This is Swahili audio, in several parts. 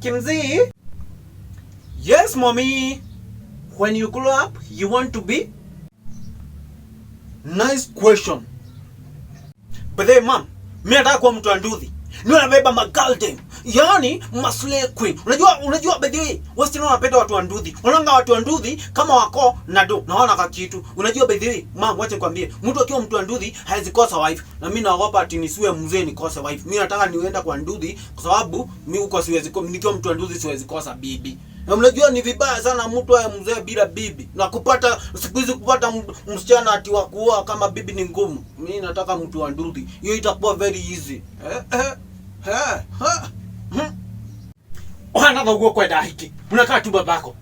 Kimzi? Yes, mommy. When you grow up, you want to be? Nice question. But hey, mom, mimi nataka kuwa mtu wa nduthi. Niwe nabeba magaldem. Yaani maslay queen. Unajua by the way, wasichana wanapenda watu wa nduthi. Wanaona watu wa nduthi kama wako na do na wana kakitu. Unajua by the way, mom, wacha nikwambie, mtu akiwa mtu wa nduthi hawezi kosa wife. Na mimi naogopa ati nisiwe mzee nikose wife. Mimi nataka nienda kwa nduthi kwa sababu mimi huko siwezi, nikiwa mtu wa nduthi siwezi kosa bibi. Na mnajua ni vibaya sana mtu awe mzee bila bibi. Na kupata siku hizi kupata msichana ati wa kuoa kama bibi ni ngumu. Mimi nataka mtu wa nduthi. Hiyo itakuwa very easy. Eh, eh. Eh, eh. Ohana thoguo kwenda hiki. Unakaa tu babako.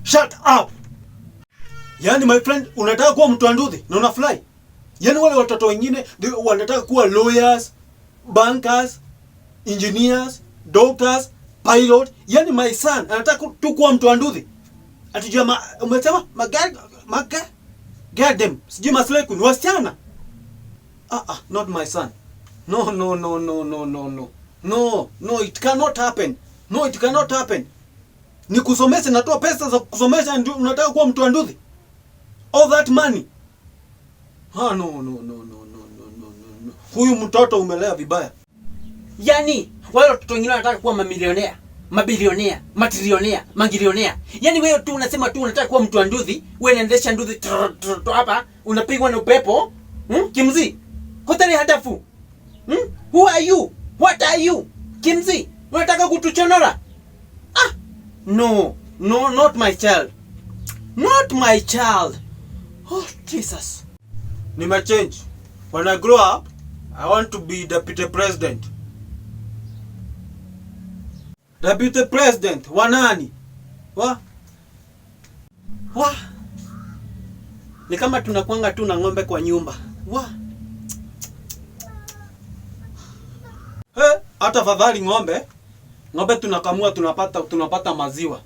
Shut up. Yaani my friend, unataka kuwa mtu wa nduthi na una fly. Yaani wale watoto wengine wanataka kuwa lawyers, bankers, engineers, doctors, pilot. Yaani my son anataka tu kuwa mtu wa nduthi. Atijua ma, umesema magari maga get them. Sijui maslay ni wasichana. Ah ah, not my son. No, no, no, no, no, no, no. No, no, it cannot happen. No, it cannot happen. Nikusomeshe, natoa pesa za kusomesha ndio unataka kuwa mtu wa nduthi? All that money. Ah, no, no, no, no, no, no, no, no. Huyu mtoto umelea vibaya. Yaani wale watoto wengine wanataka kuwa mamilionea, mabilionea, matrilionea, mangilionea. Yaani wewe tu unasema tu unataka kuwa mtu wa nduthi, wewe unaendesha nduthi trrr, trrr, trrr, hapa unapigwa na upepo. Kimzi. Hoteli hadafu. Who are you? What are you? Kimzi, unataka kutuchonora? Ah, no, no, not my child. Not my child. Oh, Jesus. Nimechange. When I grow up, I want to be deputy president. Deputy president wa nani? Wa? Wa? Ni kama tunakwanga tu na ng'ombe kwa nyumba. Wa? He, hata fadhali ng'ombe. Ng'ombe tunakamua tunapata maziwa.